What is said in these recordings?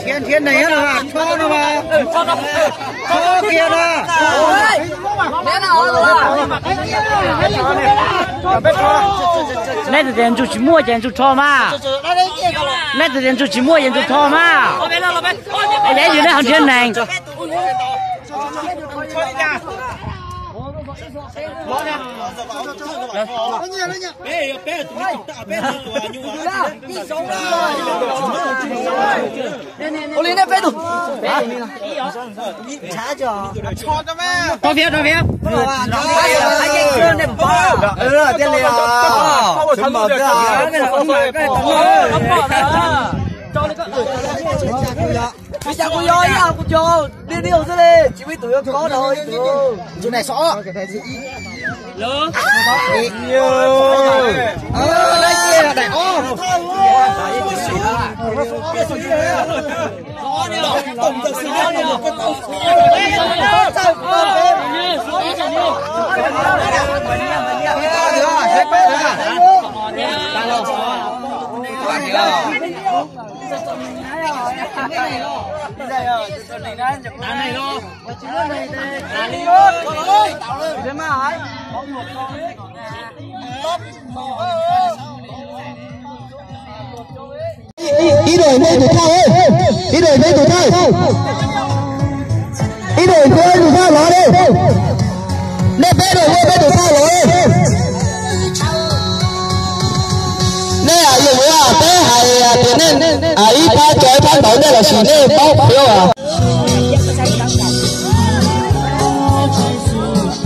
Thiab thiab, neeg los tho no mas, tho kiag no. Neb txawm tias ntsug tsis muaj ces ntsug rho mas. Neb txawm tias ntsug tsis muaj ces ntsug rho mas. Yog yus neb ho nrhiav neeg. Ua li nej peb tus. Rho fiab, rho fiab. Thiaj li. Li cas kuv yog ib yam kuv cog diav diav xwb li, tsis muaj ib tug yuav kob rau ib tug. Ntsug nai xov. Ib daim peb tus thawj, ib daim peb tus thawj, ib daim peb tus thawj los li. Nej peb daim peb tus thawj los li. Nej yog peb hais tias nej ib phab tso ib phab ntawd nej los sis nej paub qhov.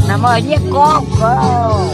Nag hmo nyiaj kob kawg.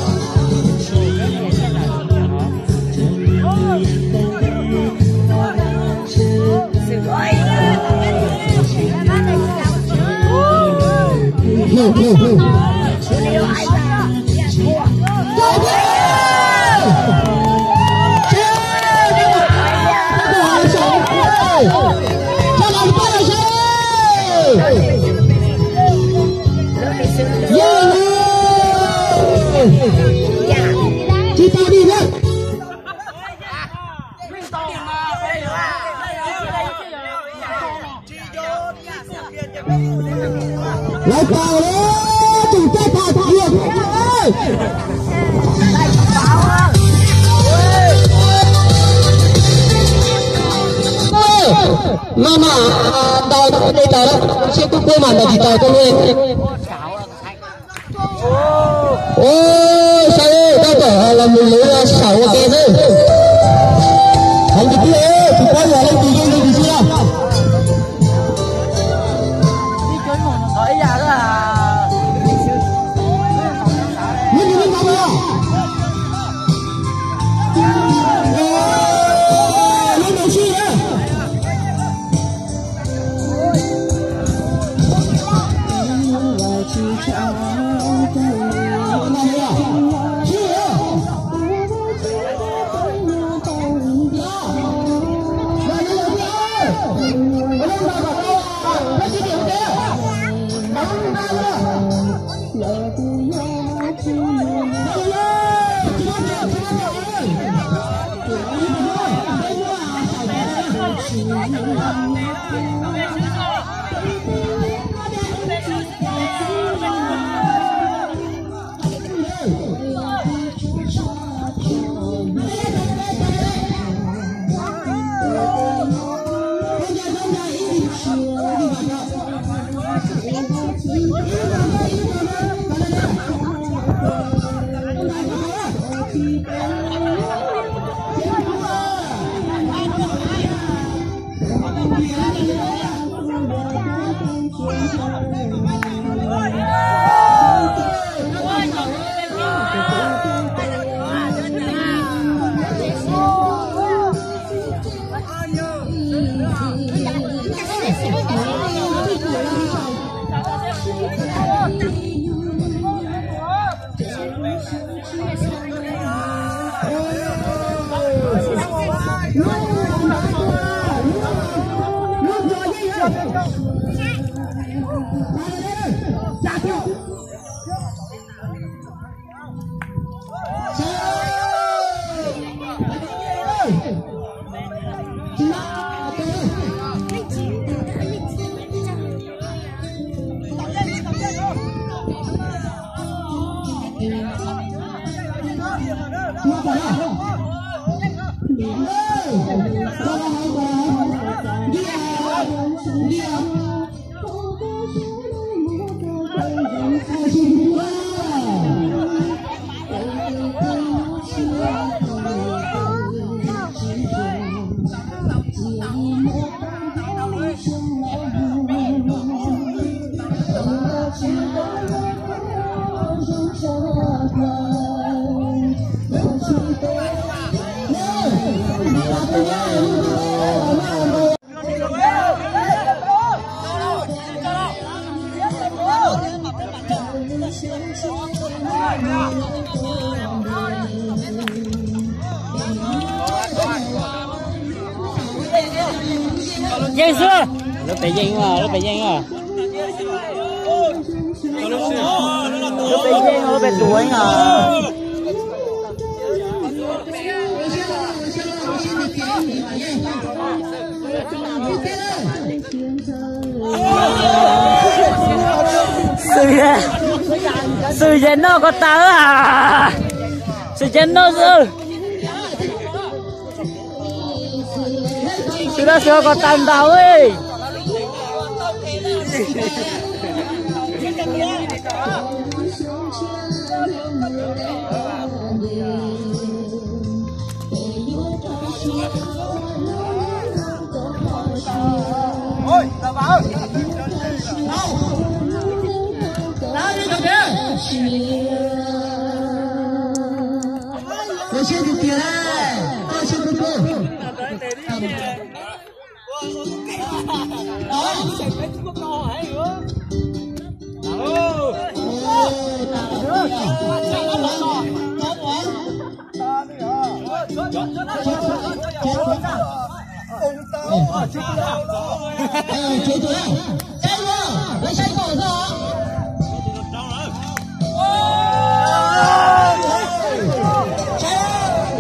Lawv tau lawm, tus teb tag tiag. No mas, tau tau tau, seb kub kub mas ntawd tsis tau koj lub. Ua, saib koj kom los mus lwv saum ua ke xwb. Heev tiag tiag, tsis paub yog leej twg yeej leej twg xwb. Lub ntawd sib na. Yeej xwb. Lub pem yeej, lub pem yeej. Lub pem yeej, lub pem duav os. Xwm, xwm yem noj ko tas, xwm yem noj xwb. Xwm dab xwm ko tas ntau.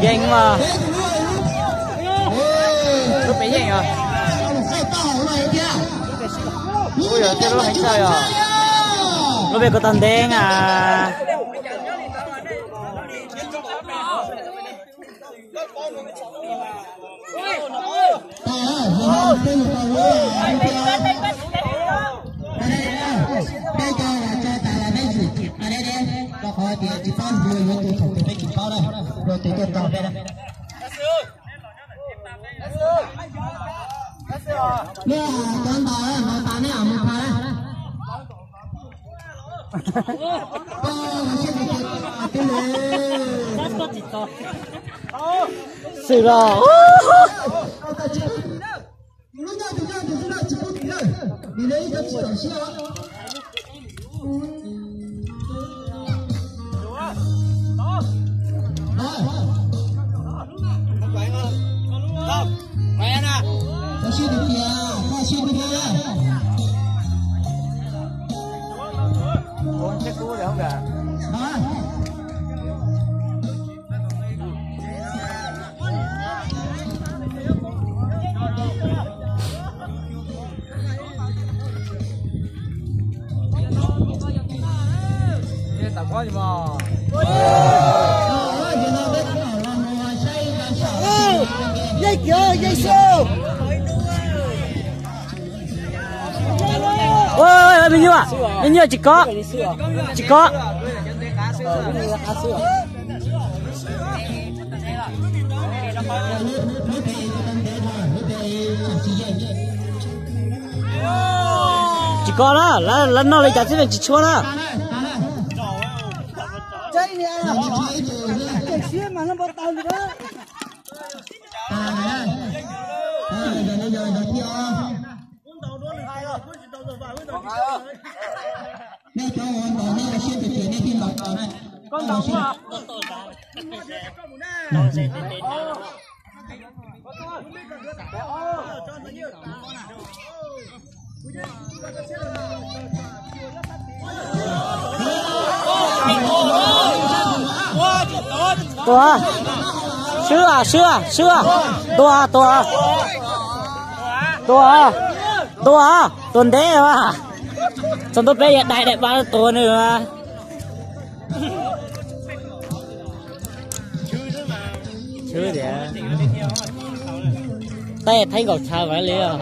Yeej mas. Lub pem yeej os. Ub, yog tej lub heev tshaj yog lub pem ko tag ntev na. Cov ntawd no tas neb mus pha. Xwm los. Ua, me nyuam, me nyuam tsis kov, tsis kov. Tsis kov na, lawv noj li cas xwb tsis tshua na. Nej cov uas ntaus nej ua siab tiag tiag nej thiaj ntaus tau na. Tua, swb, swb, swb, tua, tua, tua, tua, tua ntev mas. Txog ntua peb yog dai daim pab tua nws mas. Swb tias tej theeb nkaus chaw mas li os.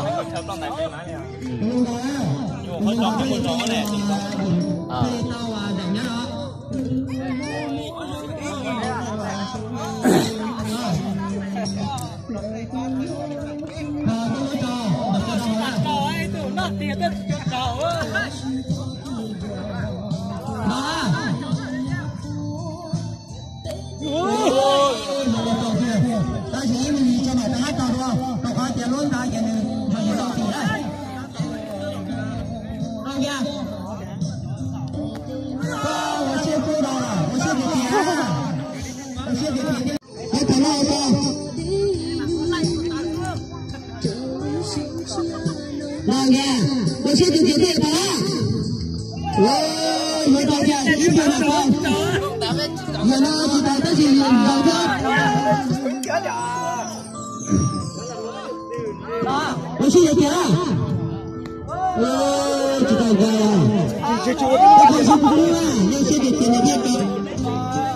Tab sis ib me ntsis tso mam rov qab tau dua, rau qhov tias lub ntawd ces nws yog yus tau tim lawm. Ua siab kub no, ua siab tiag tiag, ua siab tiag tiag. Ib tug loj ua no, ua siab tiag tiag thiab tau. Yuav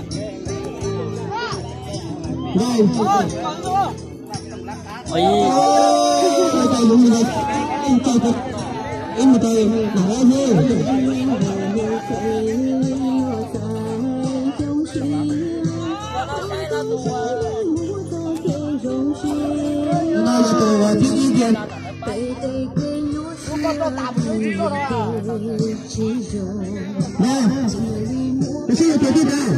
tau tiag ib tug no, yog no tsis tau tab sis yus ntaus thiab. Ua siab tiag tiag. Tsis tau nkaus. Ua siab tiag tiag nkaus.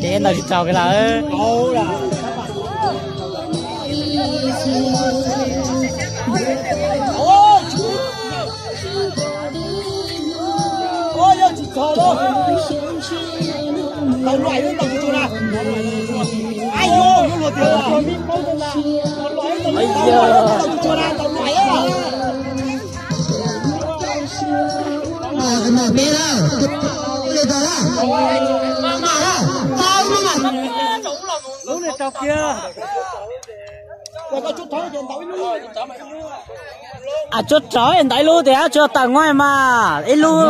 Ces ntawd tsis tsaug kiag lawm. Tsuab rov ntawd ib lub tias tsuas tawm nqaij mas ib lub.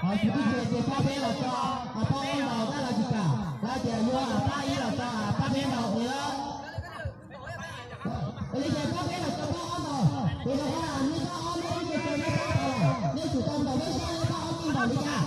Ho tsis tib ces pab peb los tso, pab ob ntaus dab los tsis kam, lawv tias yuav pab ib los tso, pab peb ntaus ua. Li ces pab peb los tso pab ob ntaus, tus no neb pab ob neb ib ce rau neb pab tau lawm, neb tsum tau ntaus neb sab neb pab ob neb ntaus li cas.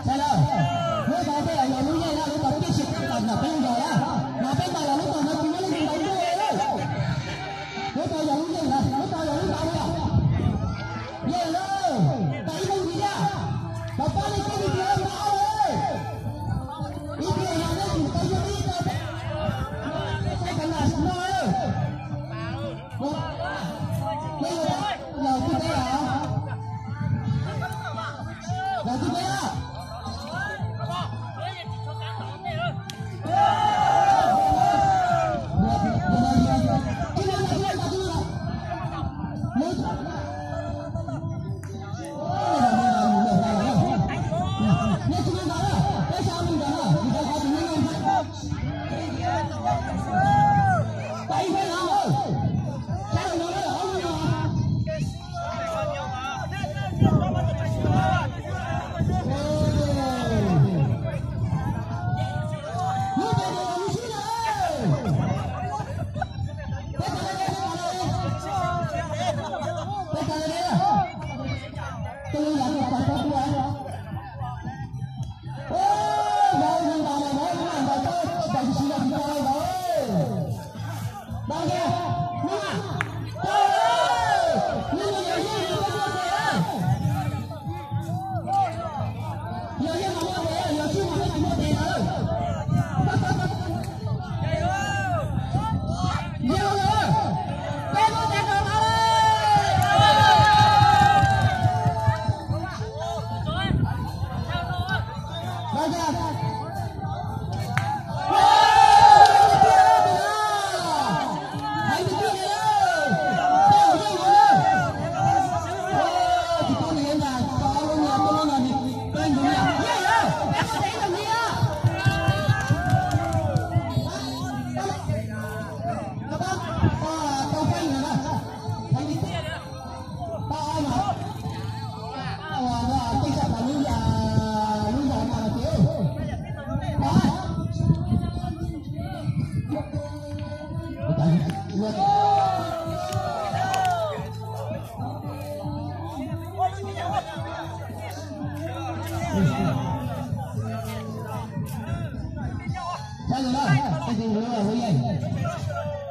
Sawv daws, lub tau tej yog lub yeej na, lub tau tiaj sia peb tawm ntawm peb lub zos na, mas peb tawm los lub tau no tsis muaj leej twg ntawd tuaj li. Lub tau yog lub yeej na, lub tau yog lub tau li os. Yeej lawm, tau ib leej ntxiv thiab, tau pab leej tib neeg ntxiv lawm, tau ob lawm. Ib pliag no nej tsum tau yog ib tau, saib cov nam no lawm. Los twg peb los? Los twg peb los?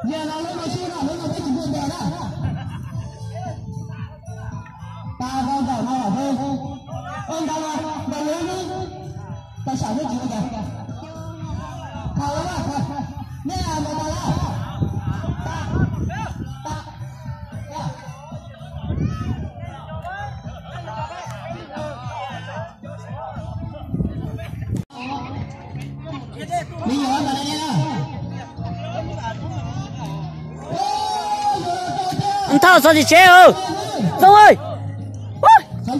Yog no lub no sib no, lub no peb tsis muaj tes na. Tas nkaus zaum no los, ua ntau los ntau lub, tau sam lub tsis ua cas. Khaws los, nej mus tas los. Nthauj txhob tsis tsev, Txooj, Txooj. Tab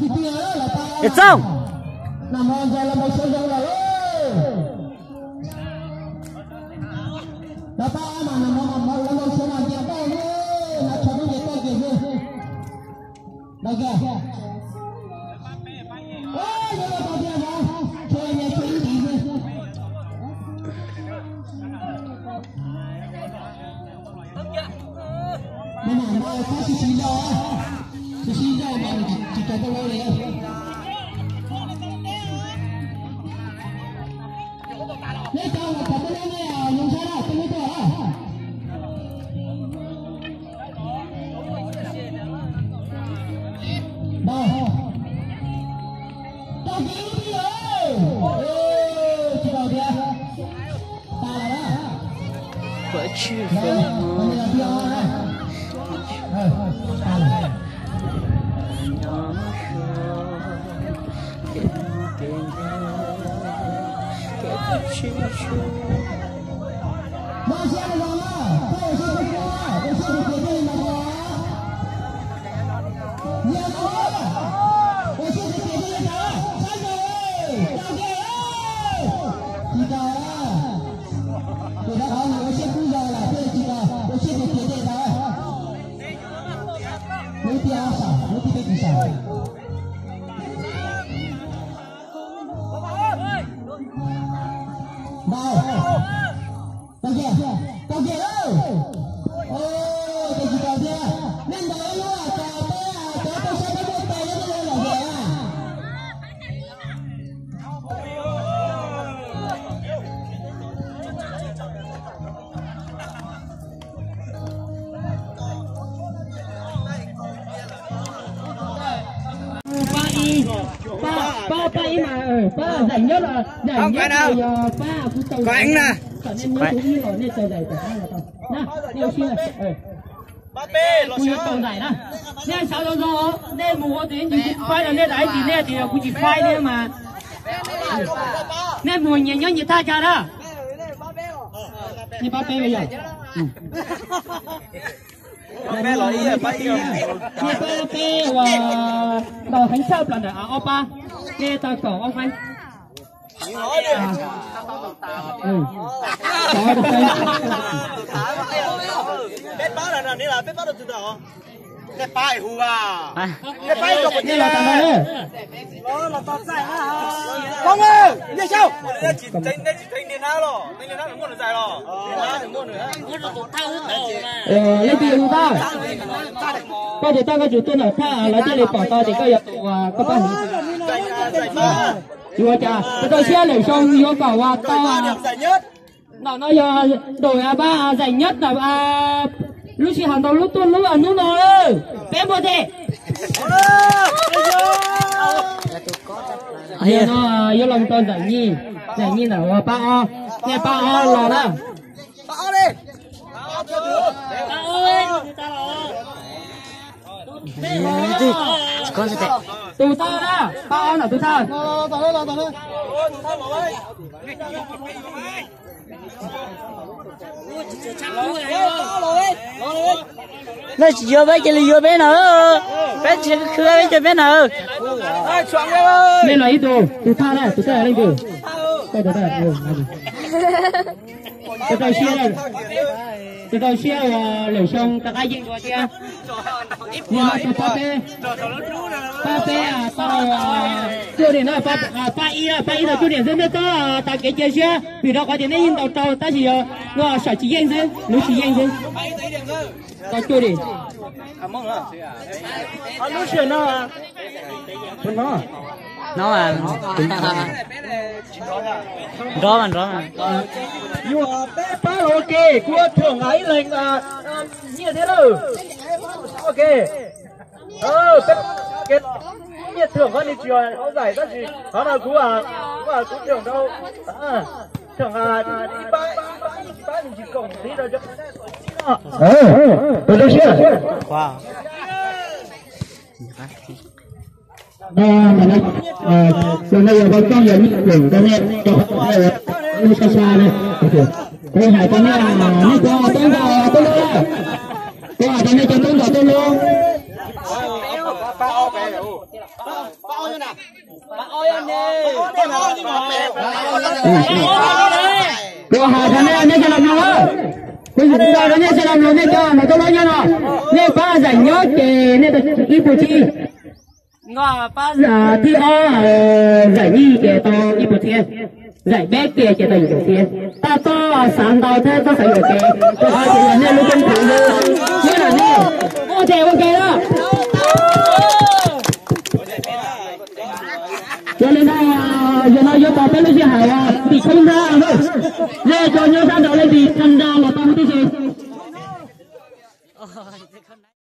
sis tsis zoo, tsis zoo mas tsis tau tau li. Neb cov uas tau tau li, zoo siab na, tuaj lub tuaj. Tau kiv lub twg lawm? Tsis tau tiag. Tas lawm na. Mob siab los, koj ua siab kub kub, ua siab tus tias thiaj li mas koj. Yog no, ua siab tus tias thiaj li mas, sab nraud, tau kiag. Tsis tau. Tus dab qhov mus ua siab kub zog lawm thiaj li tsis tau, ua siab tus tias thiaj li tau. Lub thib ob saum, lub thib peb tsis saum. Ntaus. Tau kiag, tau kiag lawm. Tes tsis tau thiab. Nej ntaus ib lub kom peb cov peb saib peb muaj tes nyob tej lub lom zem na. Pab zaim nyob los zaim nyob yog pab kuv tau zaim na. Kom nej muab tus ib los nej tau zaim tom qab los tau na. Nej ua siab, kuv yuav tau zaim na. Nej sawv zoo zoo, nej mus ua tus ib ntsis kuv faib rau nej daim ib ntsis, nej tias kuv tsis faib nej mas. Nej mus nyias nyob nyias thaj chaw na. Nej pab peb yog. Nej pab peb uas tau heev tshaj plaws ntawm ob pab, nej tau kaum ob faib. Leej twg yog tus tag? Koj tus tag koj tsum tuaj ntawm thaj lawv thiaj li pom tau tias koj yog tus, koj pab hwv. Yuav cas, kuv tau siab lwm xyoo yuav kom uas tau. Ntawm no yog nraum pab zaim nyob ntawm lub sij hawm ntau lub tuaj lub hnub no. Peb muaj tes. Yog no yuav los tau zaim nyij, zaim nyij ntawm uas pab ob, nej pab ob los na. Tus thawj na, pab ob ntawm tus thawj. Nej tsis yuav peb cia li yuav peb na, peb tsis khwv peb cia peb na. Nej los ib tug, tus thawj na, tus thawj leej twg? Tus tau siab, tus tau siab uas lwm xyoo rov qab yeej dua thiab. Nim no tus pab peb, pab peb tau cuaj diam na, pab ib, pab ib tau cuaj diam xwb, nej txhob tas kev cia siab vim rau qhov tias nej yeej ntaus rau tab sis yog no sam tsis yeej xwb, lub tsis yeej xwb. Tau cuaj diam. Lub sij hawm no, no, nrov mas nrov. Yuav peb pab ua ke, kuv thưởng ib leeg nyiaj thiab lawm. Ok. Peb nyiaj thưởng qhov ni tsis yog hauv zaim tab sis qhov no kuv, kuv thưởng rau, thưởng ib pab, ib pab nws tsis koom tiv rau cov. Tus rau siab. Tus no yog pab txooj yog nyiaj thưởng rau nej, nej xa xa na. Kuv hais rau nej, nej cov tub nrog tuaj lub, kuv hais rau nej cov tub nrog tuaj lub. Kuv hais rau nej, nej cov los mloog, kuv hais rau nej cov los mloog, nej cov los tuaj lub nyob no, nej pab zaim nyob ces nej tau ib puas tsib. Pab thib ob zaim nyij ces tau ib puas txhiab, zaim peb kiag ces tau yim puas txhiab. Tab tom xav ntau thiab txhob xav yuam kev, rau qhov tias yog nej lub koom haum li, nyob ntawm nej, ua tes ua ke na. Yog li ntawd, yog no yuav tos peb lub sij hawm tim khoob nrab, nej cov nyob sab nraud leej twg tham nra los tau tib si.